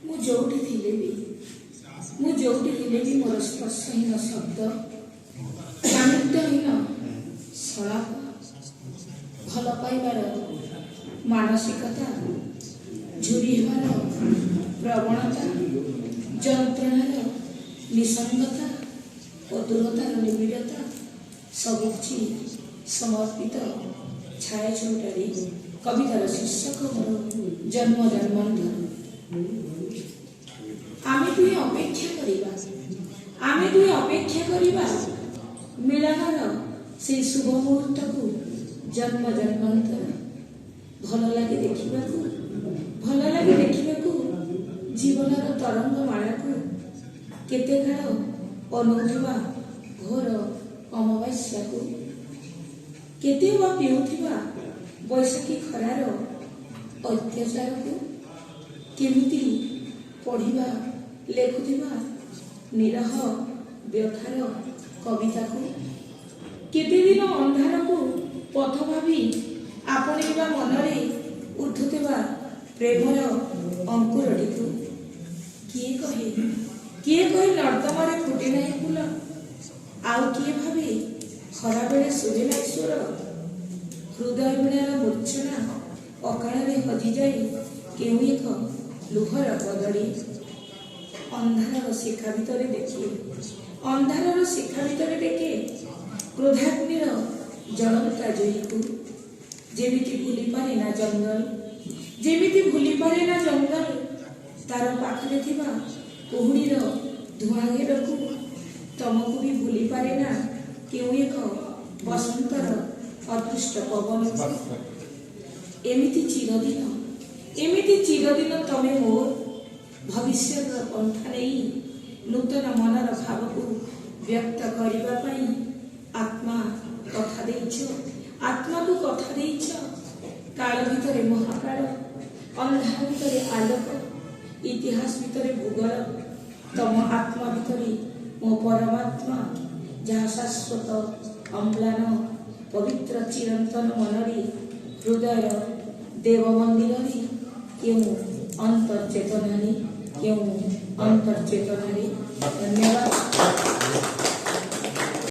ମୁଁ ଯୋଉଠି ଥିଲେ ବି, ମୁଁ ଯୋଉଠି ଥିଲେ ବି, ମୋର ସ୍ପର୍ଶହୀନ ଶବ୍ଦ, ସାନ୍ନିଧ୍ୟହୀନ ସଂଳାପ, ଭଲ ପାଇବାର ମାନସିକତା, ଝୁରି ହେବାର ପ୍ରବଣତା, ଯନ୍ତ୍ରଣାର ନିସଙ୍ଗତା ଓ ଦୂରତାର ନିବିଡ଼ତା, ସବୁକିଛି ସମର୍ପିତ ଛାୟାଛବିଟାରେ। କବିତାର ଶୀର୍ଷକ ମୋର ଜନ୍ମ ଜନ୍ମାନ୍ତର। ଆମେ ଦୁହେଁ ଅପେକ୍ଷା କରିବା, ଆମେ ଦୁହେଁ ଅପେକ୍ଷା କରିବା ମିଳନର ସେଇ ଶୁଭ ମୁହୂର୍ତ୍ତକୁ ଜନ୍ମ ଜନ୍ମାନ୍ତର। ଭଲ ଲାଗେ ଦେଖିବାକୁ, ଭଲ ଲାଗେ ଦେଖିବାକୁ ଜୀବନର ତରଙ୍ଗ ମାଳାକୁ, କେତେ କାଳ ଅନଉଥିବା ଘୋର ଅମାବାସ୍ୟାକୁ, କେତେ ବା ପିଉଥିବା ବୈଶାଖୀ ଖରାର ଅତ୍ୟାଚାରକୁ, କେମିତି ପଢିବା ଲେଖୁଥିବା ନିରହ ବ୍ୟଥାର କବିତାକୁ, କେତେଦିନ ଅନ୍ଧାରକୁ ପଥ ଭାବି ଆପଣେଇବା ମନରେ ଉଠୁଥିବା ପ୍ରେମର ଅଙ୍କୁରଟିକୁ। କିଏ କହେ, କିଏ କହେ ନର୍ଦ୍ଦମାରେ ଫୁଟେ ନାହିଁ ଫୁଲ, ଆଉ କିଏ ଭାବେ ଖରାବେଳେ ଶୁଭେ ନାହିଁ ସ୍ୱର। ହୃଦୟ ବୀଣାର ମୂର୍ଚ୍ଛନା ଅକାଳରେ ହଜିଯାଏ କେଉଁ ଏକ ଲୁହର କଦଳୀ। ଅନ୍ଧାରର ଶିଖା ଭିତରେ ଦେଖେ, ଅନ୍ଧାରର ଶିଖା ଭିତରେ ଦେଖେ କ୍ରୋଧାଗ୍ନିର ଜଳନ୍ତା ଜୁଇକୁ। ଯେମିତି ଭୁଲି ପାରେ ନା ଜଙ୍ଗଲ, ଯେମିତି ଭୁଲି ପାରେ ନା ଜଙ୍ଗଲ ତାର ପାଖରେ ଥିବା କୁହୁଡ଼ିର ଧୂଆଁ ଘେରକୁ, ତମକୁ ବି ଭୁଲି ପାରେ ନା କେଉଁ ଏକ ବସନ୍ତର ଅଦୃଷ୍ଟ ପବନକୁ। ଏମିତି ଚିରଦିନ, ଏମିତି ଚିରଦିନ ତମେ ମୋର ଭବିଷ୍ୟତର ପନ୍ଥା ନେଇ ନୂତନ ମନର ଭାବକୁ ବ୍ୟକ୍ତ କରିବା ପାଇଁ ଆତ୍ମା କଥା ଦେଇଛ, ଆତ୍ମାକୁ କଥା ଦେଇଛ। କାଳ ଭିତରେ ମହାକାଳ, ଅନ୍ଧାର ଭିତରେ ଆଲୋକ, ଇତିହାସ ଭିତରେ ଭୂଗୋଳ, ତମ ଆତ୍ମା ଭିତରେ ମୋ ପରମାତ୍ମା, ଯାହା ଶାଶ୍ୱତ, ଅମ୍ଳାନ, ପବିତ୍ର, ଚିରନ୍ତନ ମନରେ, ହୃଦୟର ଦେବ ମନ୍ଦିରରେ, କେଉଁ ଅନ୍ତର୍ଚେତନାରେ, କେଉଁ ଅନ୍ତର୍ଚେତନାରେ। ଧନ୍ୟବାଦ।